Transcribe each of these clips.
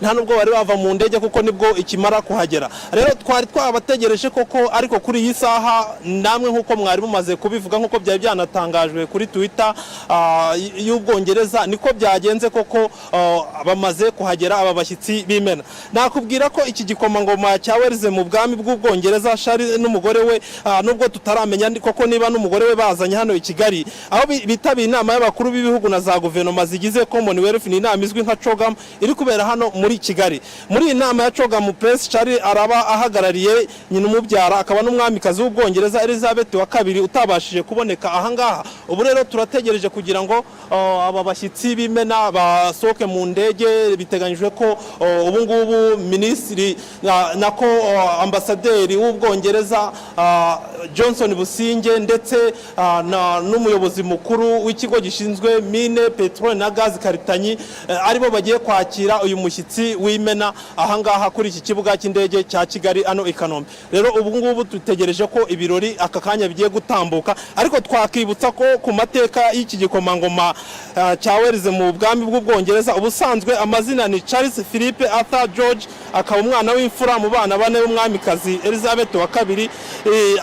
Nta nubwo bari bava mu ndege, kuko nibwo ikimara kuhagera. Rero twari twabategereje koko, ariko kuri iyi saha namwe nk'uko mwari mumaze kubivuga, nk'uko byari byanatangajwe kuri Twitter y'Ubwongereza, niko byagenze koko, bamaze kuhagera aba bashyitsi b'imena. Nakubwira ko iki gikomangoma cya Wales mu bwami bw'Ubwongereza, Charles n'umugore we, nubwo tutaramenya koko niba n'umugore we bazanye hano i Kigali, aho bitabiye inama y'abakuru b'ibihugu na za guverinoma zigize Commonwealth. Ni inama izwi nka CHOGM iri kubera hano muri Kigali. Muri iyi nama ya CHOGM, Prince Charles araba ahagarariye nyina umubyara akaba n'umwamikazi w'Ubwongereza Elizabeth wa kabiri, utabashije kuboneka ahangaha. Ubu rero turategereje kugira ngo aba bashyitsi b'imena basohoke mu ndege. Biteganyijwe ko ubu ngubu minisitiri nako ambasaderi w'Ubwongereza Johnson Businge ndetse n'umuyobozi mukuru w'ikigo gishinzwe mine, peteroli na gazi, Karitanyi, aribo bagiye kwakira uyu mushyitsi w'imena ahangaha kuri iki kibuga cy'indege cya Kigali hano i Kanombe. Rero ubu ngubu dutegereje ko ibirori aka kanya bigiye gutambuka, ariko twakibutsa ko ku mateka y'iki gikomangoma cya Wales mu bwami bw'Ubwongereza, ubusanzwe amazina ni Charles Philip Arthur George, akaba umwana w'imfura mu bana bane b'umwamikazi Elizabeth wa kabiri,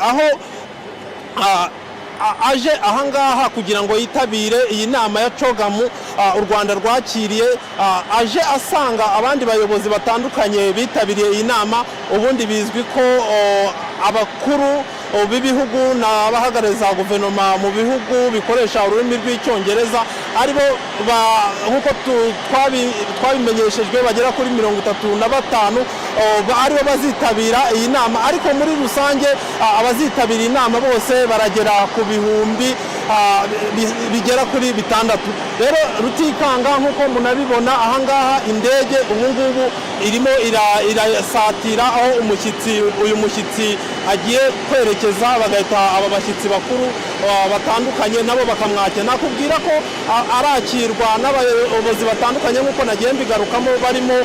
aho aje ahangaha kugira ngo yitabire iyi nama ya CHOGM u Rwanda rwakiriye. Aje asanga abandi bayobozi batandukanye bitabiriye iyi nama. Ubundi bizwi ko abakuru b'ibihugu n'abahagarariye za guverinoma mu bihugu bikoresha ururimi rw'Icyongereza aribo nk'uko twabimenyeshejwe bagera kuri 35, aribo bazitabira iyi nama. Ariko muri rusange abazitabira inama bose baragera ku bihumbi bigera kuri 6. Rero Rutikanga, nk'uko munabibona ahangaha, indege ubu ngubu irimo irasatira aho uyu mushyitsi agiye kwerekeza, bagahita aba bashyitsi bakuru batandukanye nabo bakamwakira. Nakubwira ko arakirwa n'abayobozi batandukanye nk'uko nagiye mbigarukamo, barimo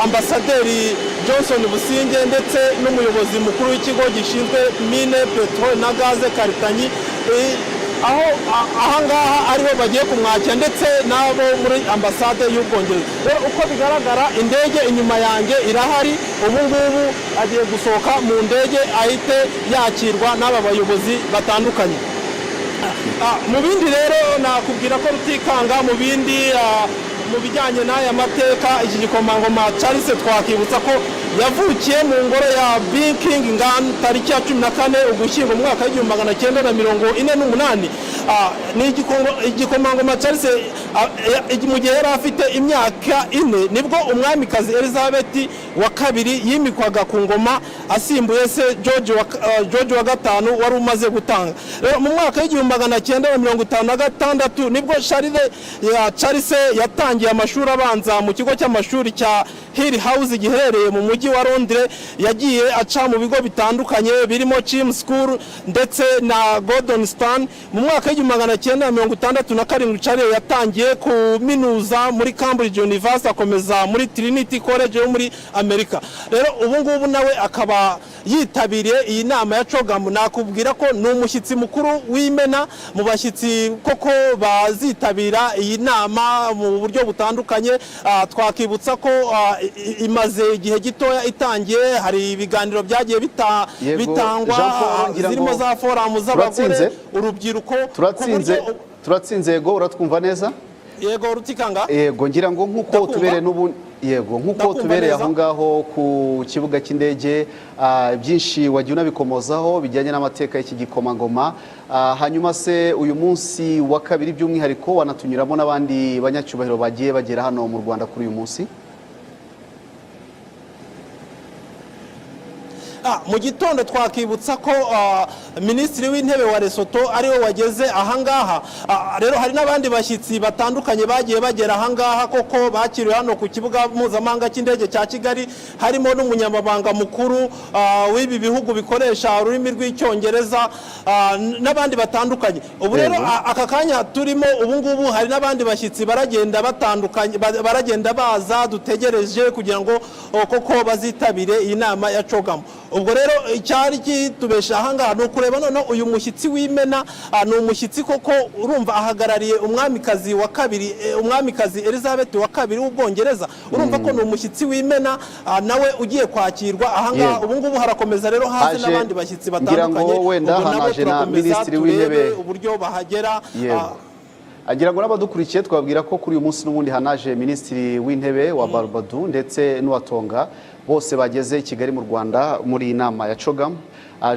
ambasaderi Johnson Businge ndetse n'umuyobozi mukuru w'ikigo gishinzwe mine, peteroli na gaze, Karitanyi, aho ahangaha ariho bagiye kumwakira, ndetse n'abo muri ambasade y'Ubwongereza. Rero uko bigaragara, indege inyuma yanjye irahari. Ubu ngubu agiye gusohoka mu ndege ahite yakirwa n'aba bayobozi batandukanye. Mu bindi rero nakubwira ko, Rutikanga, mu bindi mu bijyanye n'aya mateka, iki gikomangoma Charles twakibutsa ko yavukiye mu ngoro ya Buckingham tariki ya 14 Ugushyingo mu mwaka w'1948. Ni igikomangoma Charles mu gihe yari afite imyaka 4 nibwo umwamikazi Elizabeth wa kabiri yimikwaga ku ngoma asimbuye se George wa gatanu wari umaze gutanga. Rero mu mwaka w'1956 nibwo Charles yatangiye amashuri abanza mu kigo cy'amashuri cya Hill House giherereye mu mujyi wa Londres. Yagiye aca mu bigo bitandukanye birimo Cheam School ndetse na Gordonstoun. Mu mwaka w'1967 Charles yatangiye kuminuza muri Cambridge University, akomeza muri Trinity College yo muri Amerika. Rero ubu ngubu nawe akaba yitabiriye iyi nama ya CHOGM. Nakubwira ko ni umushyitsi mukuru w'imena mu bashyitsi koko bazitabira iyi nama mu buryo butandukanye. Twakibutsa ko imaze igihe gitoya itangiye, hari ibiganiro byagiye bitangwa, Jean Paul, ngira zirimo ngo za forum z'abagore, turatsinze. urubyiruko, ku Turatsinze. buryo Turatsinze, yego, uratwumva neza? Yego, Rutikanga. Yego, ngira ngo nk'uko Ndakumva. tubereye n'ubu, yego, nk'uko Ndakumva tubereye neza. aho ngaho ku kibuga cy'indege, byinshi wagiye unabikomozaho bijyanye n'amateka y'iki gikomangoma. Hanyuma se uyu munsi wa kabiri by'umwihariko wanatunyuramo n'abandi banyacyubahiro bagiye bagera hano mu Rwanda kuri uyu munsi? Mu gitondo twakibutsa ko minisitiri w'intebe wa Lesotho ariwe wageze ahangaha. Rero hari n'abandi bashyitsi batandukanye bagiye bagera ahangaha koko bakiriwe hano ku kibuga mpuzamahanga cy'indege cya Kigali, harimo n'umunyamabanga mukuru w'ibi bihugu bikoresha ururimi rw'Icyongereza, n'abandi batandukanye. Ubu rero aka kanya turimo ubu ngubu hari n'abandi bashyitsi baragenda batandukanye, baragenda baza, dutegereje kugira ngo koko bazitabire iyi nama ya CHOGM. Ubwo rero icyari kitubesha ahangaha ni ukureba noneho uyu mushyitsi w'imena. Ni umushyitsi koko, urumva ahagarariye umwamikazi wa kabiri, umwamikazi Elizabeth wa kabiri w'Ubwongereza. Urumva ko ni umushyitsi w'imena, nawe ugiye kwakirwa ahangaha. Ubu ngubu harakomeza rero haze n'abandi bashyitsi Ngira ngo batandukanye. wenda Ubwo nabo hanaje na turakomeza Minisitiri turebe w'Intebe. uburyo bahagera. Yego. Agira ngo n'abadukurikiye twabwira ko kuri uyu munsi n'ubundi hanaje Minisitiri w'Intebe wa Barbados ndetse n'uwa Tonga, bose bageze i Kigali mu Rwanda muri iyi nama ya CHOGM.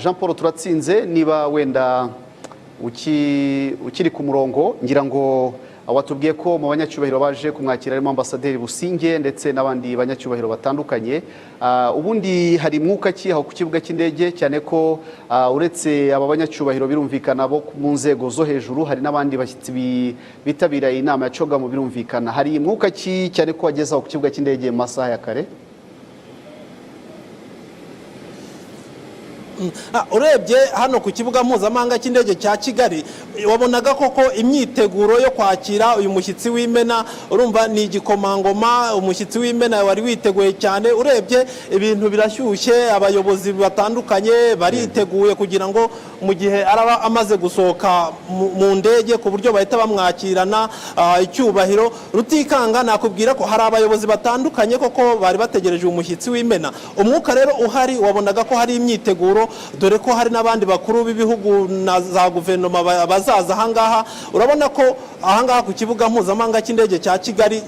Jean Paul Turatsinze, niba wenda ukiri ku murongo, ngira ngo watubwiye ko mu banyacyubahiro baje kumwakira harimo Ambasaderi Businge ndetse n'abandi banyacyubahiro batandukanye. Ubundi hari mwuka ki aho ku kibuga cy'indege, cyane ko uretse aba banyacyubahiro birumvikana bo mu nzego zo hejuru, hari n'abandi bashyitsi bitabira iyi nama ya CHOGM? Birumvikana hari mwuka ki, cyane ko wageze aho ku kibuga cy'indege mu masaha ya kare? Urebye hano ku kibuga mpuzamahanga cy'indege cya Kigali, wabonaga koko imyiteguro yo kwakira uyu mushyitsi w'imena. Urumva ni igikomangoma, umushyitsi w'imena wari witeguye cyane. Urebye ibintu birashyushye, abayobozi batandukanye bariteguye kugira ngo mu gihe araba amaze gusohoka mu ndege, ku buryo bahita bamwakirana icyubahiro. Rutikanga, nakubwira ko hari abayobozi batandukanye koko bari bategereje uyu mushyitsi w'imena. Umwuka rero uhari, wabonaga ko hari imyiteguro, dore ko hari n'abandi bakuru b'ibihugu na za guverinoma bazaza ahangaha. Urabona ko ahangaha ku kibuga mpuzamahanga cy'indege cya Kigali,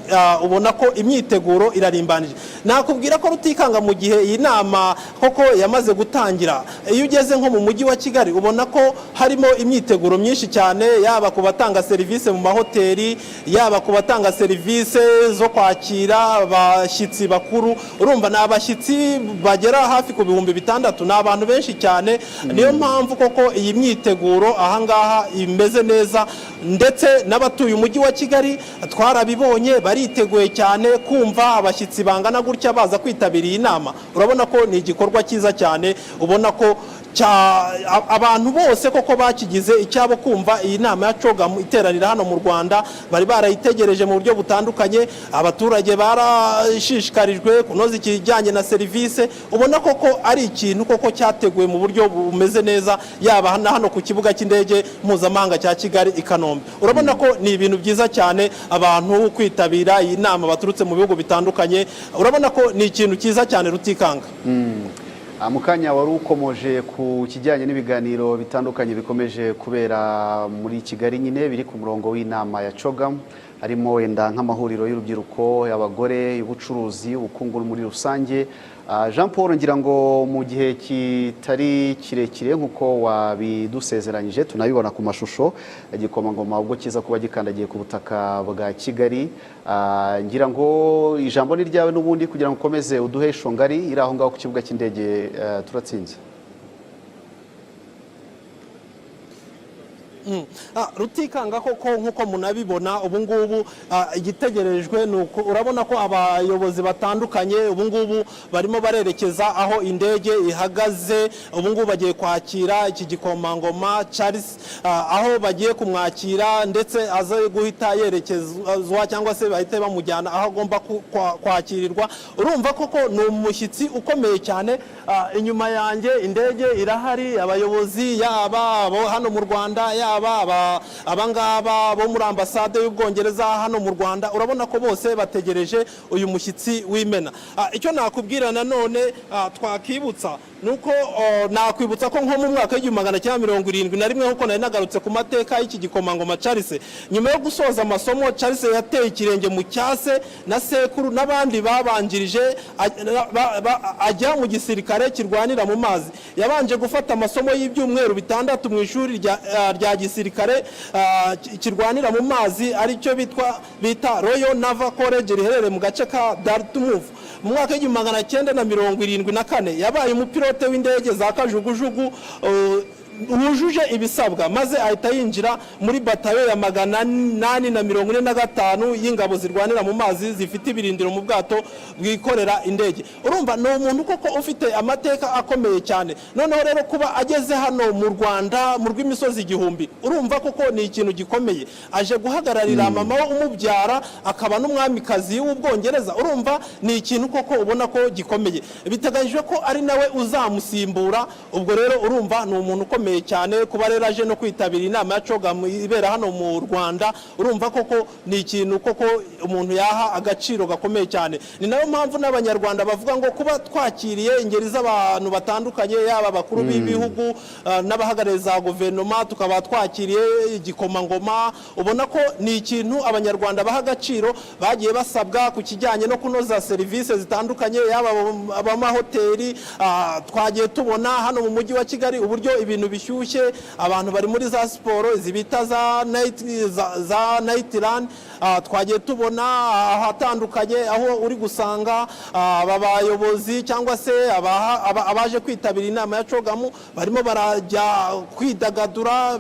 ubona ko imyiteguro irarimbanije. Nakubwira ko, Rutikanga, mu gihe iyi nama koko yamaze gutangira, iyo ugeze nko mu mujyi wa Kigali ubona ko harimo imyiteguro myinshi cyane, yaba ku batanga serivisi mu mahoteli, yaba ku batanga serivisi zo kwakira abashyitsi bakuru. Urumva ni abashyitsi bagera hafi ku 6000, ni abantu benshi cyane. Niyo mpamvu koko iyi myiteguro ahangaha imeze neza, ndetse n'abatuye umujyi wa Kigali twarabibonye, bariteguye cyane kumva abashyitsi bangana gutya baza kwitabira iyi nama. Urabona ko ni igikorwa cyiza cyane, ubona ko abantu bose koko bakigize icyabo kumva iyi nama ya CHOGM iteranira hano mu Rwanda. Bari barayitegereje mu buryo butandukanye. Abaturage barashishikarijwe kunoza ikijyanye na serivisi. Ubona koko ari ikintu koko cyateguwe mu buryo bumeze neza, yaba na hano ku kibuga cy'indege mpuzamahanga cya Kigali i Kanombe. Urabona ko ni ibintu byiza cyane, abantu kwitabira iyi nama baturutse mu bihugu bitandukanye. Urabona ko ni ikintu cyiza cyane, Rutikanga. Mu kanya wari ukomoje ku kijyanye n'ibiganiro bitandukanye bikomeje kubera muri Kigali nyine biri ku murongo w'inama ya CHOGM, harimo wenda nk'amahuriro y'urubyiruko, abagore, ubucuruzi, ubukungu muri rusange. Jean Paul, ngira ngo mu gihe kitari kirekire nk'uko wabidusezeranyije, tunabibona ku mashusho, igikomangoma ubwo kiza kuba gikandagiye ku butaka bwa Kigali. Ngira ngo ijambo ni ryawe n'ubundi kugira ngo ukomeze uduhe ishongari iri aho ngaho ku kibuga cy'indege. Turatsinze. Rutikanga, koko nk'uko munabibona ubu ngubu, igitegerejwe ni uko urabona ko abayobozi batandukanye ubu ngubu barimo barerekeza aho indege ihagaze. Ubu ngubu bagiye kwakira iki gikomangoma Charles, aho bagiye kumwakira ndetse aze guhita yerekezwa cyangwa se bahite bamujyana aho agomba kwakirirwa. Urumva koko ni umushyitsi ukomeye cyane. Inyuma yanjye indege irahari, abayobozi yaba abo hano mu Rwanda, yaba abangaba bo muri ambasade y'Ubwongereza hano mu Rwanda, urabona ko bose bategereje uyu mushyitsi w'imena. Icyo nakubwira nanone, twakibutsa nuko nakwibutsa ko nko mu mwaka w'1971, nkuko nari nagarutse ku mateka y'iki gikomangoma Charles, nyuma yo gusoza amasomo Charles yateye ikirenge mu cyase na sekuru n'abandi babanjirije, ajya mu gisirikare kirwanira mu mazi. Yabanje gufata amasomo y'ibyumweru 6 mu ishuri rya gisirikare kirwanira mu mazi, aricyo bita Royal Naval College, riherereye mu gace ka Dartmouth. Mu mwaka w'1974 yabaye umupilote w'indege za kajugujugu. wujuje ibisabwa, maze ahita yinjira muri batayo ya 845 y'ingabo zirwanira mu mazi zifite ibirindiro mu bwato bwikorera indege. Urumva ni umuntu koko ufite amateka akomeye cyane. Noneho rero kuba ageze hano mu Rwanda, mu rw'imisozi igihumbi, urumva koko ni ikintu gikomeye. Aje guhagararira mama we umubyara, akaba n'umwamikazi w'Ubwongereza. Urumva ni ikintu koko ubona ko gikomeye. Biteganyijwe ko ari nawe uzamusimbura. Ubwo rero urumva ni umuntu ukomeye cyane. Kuba rero aje no kwitabira inama ya CHOGM ibera hano mu Rwanda, urumva koko ni ikintu koko umuntu yaha agaciro gakomeye cyane. Ni nayo mpamvu n'Abanyarwanda bavuga ngo kuba twakiriye ingeri z'abantu batandukanye, yaba abakuru b'ibihugu n'abahagarariye za guverinoma, tukaba twakiriye igikomangoma, ubona ko ni ikintu Abanyarwanda baha agaciro. Bagiye basabwa ku kijyanye no kunoza serivisi zitandukanye, yaba abamahoteli. Twagiye tubona hano mu mujyi wa Kigali uburyo ibintu bishyushye, abantu bari muri za siporo izi bita za night run. Twagiye tubona ahatandukanye aho uri gusanga aba bayobozi cyangwa se abaje kwitabira inama ya CHOGM barimo barajya kwidagadura,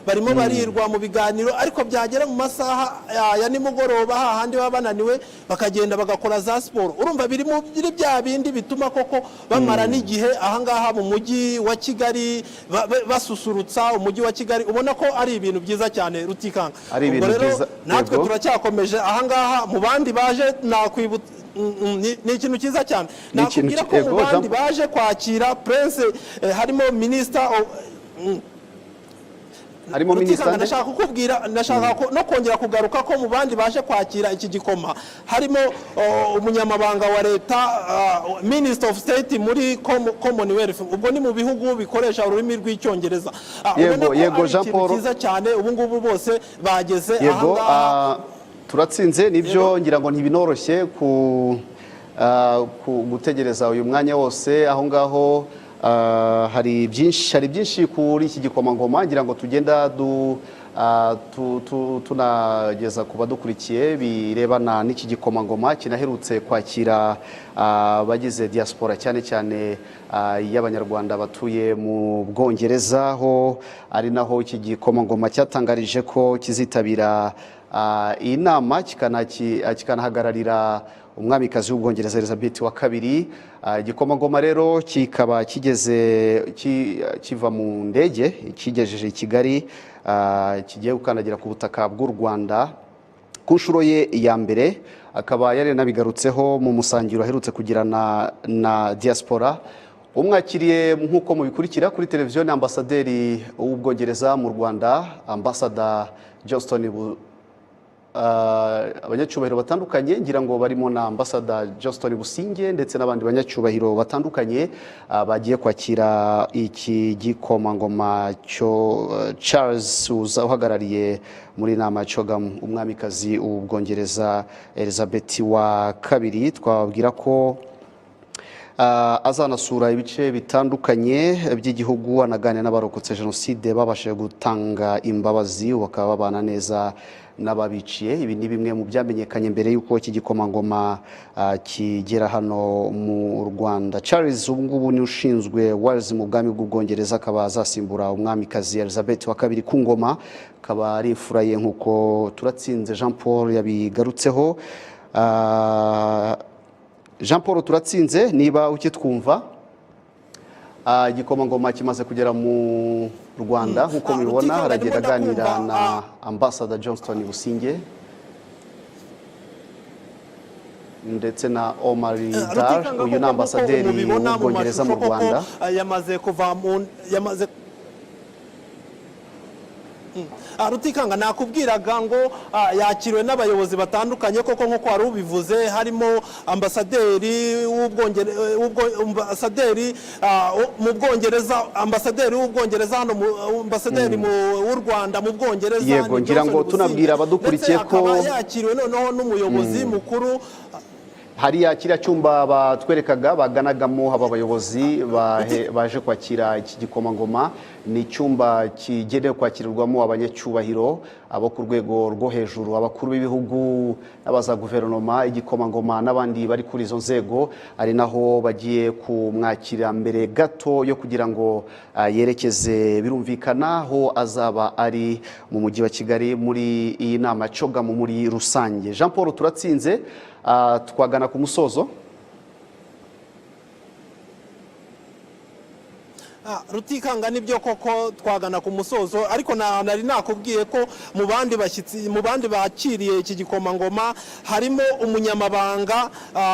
barimo barirwa mu biganiro, ariko byagera mu masaha ya nimugoroba, hahandi baba bananiwe, bakagenda bagakora za siporo. Urumva biri muri bya bindi bituma koko bamara n'igihe ahangaha mu mujyi wa Kigali, basusurutsa umujyi wa Kigali. Ubona ko ari ibintu byiza cyane, Rutikanga. Ari ibintu Ubwo rero byiza, natwe turacyakomeje ahangaha mu bandi baje. Nakwibutsa, ni ikintu cyiza cyane. Ni ikintu Nakubwira ko mu bandi Jean- baje kwakira Prince harimo Minister Harimo Rutikanga, minisita nde? Ndashaka kukubwira, ndashaka no kongera kugaruka ko mu bandi baje kwakira iki gikoma harimo umunyamabanga wa leta, Minister of State muri Commonwealth. Ubwo ni mu bihugu bikoresha ururimi rw'Icyongereza. Ubona ko ari Jean ikintu Paul. cyiza cyane. Ubu ngubu bose bageze ahangaha. Turatsinze nibyo. Ngira ngo ntibinoroshye ku gutegereza uyu mwanya wose aho ngaho. Hari byinshi kuri iki gikomangoma ngira ngo tugenda du ah, tu- tu- tunageza ku badukurikiye birebana n'iki gikomangoma kinaherutse kwakira abagize diaspora, cyane cyane y'Abanyarwanda batuye mu Bwongereza, aho ari naho iki gikomangoma cyatangarije ko kizitabira iyi nama, kikanahagararira umwamikazi w'Ubwongereza Elizabeth wa kabiri. Igikomangoma rero kikaba kigeze kiva mu ndege, kigejeje i Kigali, kigiye gukandagira ku butaka bw'u Rwanda ku nshuro ye ya mbere. Akaba yari yanabigarutseho mu musangiro aherutse kugirana na diaspora. Umwakiriye nk'uko mubikurikira kuri televiziyo ni ambasaderi w'Ubwongereza mu Rwanda, Ambassador Johnston. Abanyacyubahiro batandukanye, ngira ngo barimo na Ambassador Johnston Businge ndetse n'abandi banyacyubahiro batandukanye bagiye kwakira iki gikomangoma cyo Charles uza uhagarariye muri nama ya CHOGM umwamikazi w'Ubwongereza Elizabeth wa kabiri. Twababwira ko azanasura ibice bitandukanye by'igihugu, anaganira n'abarokotse jenoside babashije gutanga imbabazi, bakaba babana neza n'ababiciye. Ibi ni bimwe mu byamenyekanye mbere y'uko iki gikomangoma kigera hano mu Rwanda. Charles ubu ngubu ni ushinzwe Wales mu bwami bw'Ubwongereza, akaba azasimbura umwamikazi Elizabeth wa kabiri ku ngoma, akaba ari imfura ye nk'uko Turatsinze Jean Paul yabigarutseho. Jean Paul Turatsinze, niba ukitwumva, igikomangoma kimaze kugera mu Rwanda nk'uko mubibona, Rutikanga, aragenda ndimo aganira ndakumva, na Ambassador Johnston Businge ndetse na Omar Dar. Rutikanga, Uyu ni koko ambasaderi nk'uko mubibona mu w'Ubwongereza mu mashusho koko, Rwanda. Yamaze kuva mu yamaze Rutikanga, nakubwiraga ngo yakiriwe n'abayobozi batandukanye koko nk'uko wari ubivuze, harimo ambasaderi mu Bwongereza, ambasaderi w'Ubwongereza hano ambasaderi w'u Rwanda mu Bwongereza Yego, ni ngira ngo Johnson tunabwira Busingye. abadukurikiye Ndetse akaba ko- yakiriwe noneho n'umuyobozi mukuru. Hariya kiriya cyumba batwerekaga baganagamo aba bayobozi baje kwakira iki gikomangoma ni icyumba kigenewe kwakirirwamo abanyacyubahiro. abo ku rwego rwo hejuru, abakuru b'ibihugu n'abaza guverinoma, igikomangoma n'abandi bari kuri izo nzego, ari naho bagiye kumwakira mbere gato yo kugira ngo yerekeze, birumvikana aho azaba ari mu mujyi wa Kigali muri iyi nama CHOGM muri rusange. Jean Paul Turatsinze, twagana ku musozo. Rutikanga, nibyo koko twagana ku musozo, ariko nari nakubwiye ko mu bandi bashyitsi, mu bandi bakiriye iki gikomangoma, harimo umunyamabanga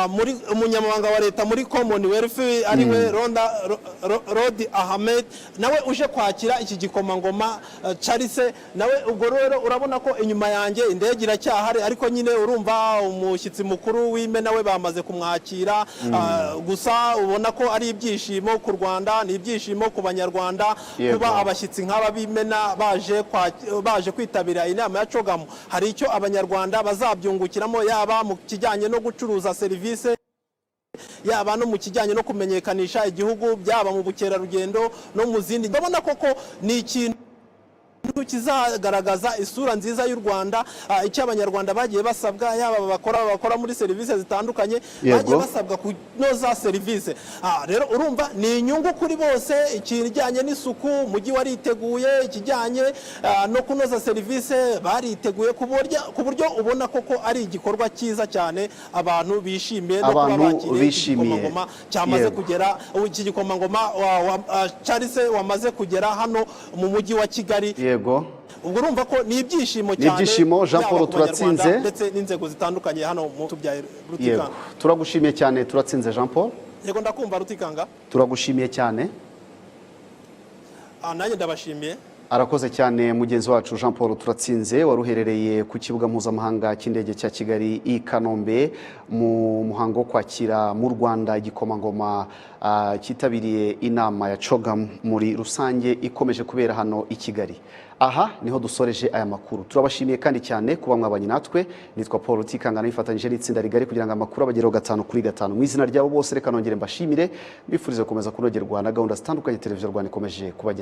muri umunyamabanga wa leta muri Commonwealth, ariwe Ronda Rodi Ahmed, nawe uje kwakira iki gikomangoma Charles. Nawe ubwo rero urabona ko inyuma yanjye indege iracyahari, ariko nyine urumva umushyitsi mukuru w'imena we bamaze kumwakira. Gusa ubona ko ari ibyishimo ku Rwanda, ni ibyishimo ku Banyarwanda kuba abashyitsi nk'aba b'imena baje kwitabira inama ya CHOGM. Hari icyo Abanyarwanda bazabyungukiramo, yaba mu kijyanye no gucuruza serivisi, yaba no mu kijyanye no kumenyekanisha igihugu, byaba mu bukerarugendo no mu zindi. Ndabona koko ni ikintu kizagaragaza isura nziza y'u Rwanda. Icyo Abanyarwanda bagiye basabwa, yaba bakora muri serivisi zitandukanye, bagiye basabwa kunoza serivisi. Rero urumva ni inyungu kuri bose. Ikijyanye n'isuku, umujyi wariteguye, ikijyanye no kunoza serivisi bariteguye, ku buryo ubona koko ari igikorwa cyiza cyane abantu bishimiye no kuba Abantu bakiriye iki bishimiye. gikomangoma cyamaze kugera, iki gikomangoma Charles wamaze kugera hano mu mujyi wa Kigali. Ubwo urumva ko ni ibyishimo Ni cyane, ibyishimo, Jean yaba Paul ku Banyarwanda Turatsinze. ndetse n'inzego zitandukanye hano mu tubyaye. Rutikanga. Turagushimiye cyane, Turatsinze Jean Paul. Yego, ndakumva Rutikanga. Turagushimiye cyane. Nanjye ndabashimiye. Arakoze cyane mugenzi wacu Jean Paul Turatsinze, wari uherereye ku kibuga mpuzamahanga cy'indege cya Kigali i Kanombe mu muhango wo kwakira mu Rwanda igikomangoma cyitabiriye inama ya CHOGM muri rusange ikomeje kubera hano i Kigali. Aha niho dusoreje aya makuru. Turabashimiye kandi cyane kuba mwabanye natwe. Nitwa Paul Rutikanga, nifatanyije n'itsinda rigari kugira ngo amakuru abagereho gatanu kuri gatanu. Mu izina ryabo bose, reka nongere mbashimire, mbifurize gukomeza kunogerwa na gahunda zitandukanye Televiziyo Rwanda ikomeje kubagezaho.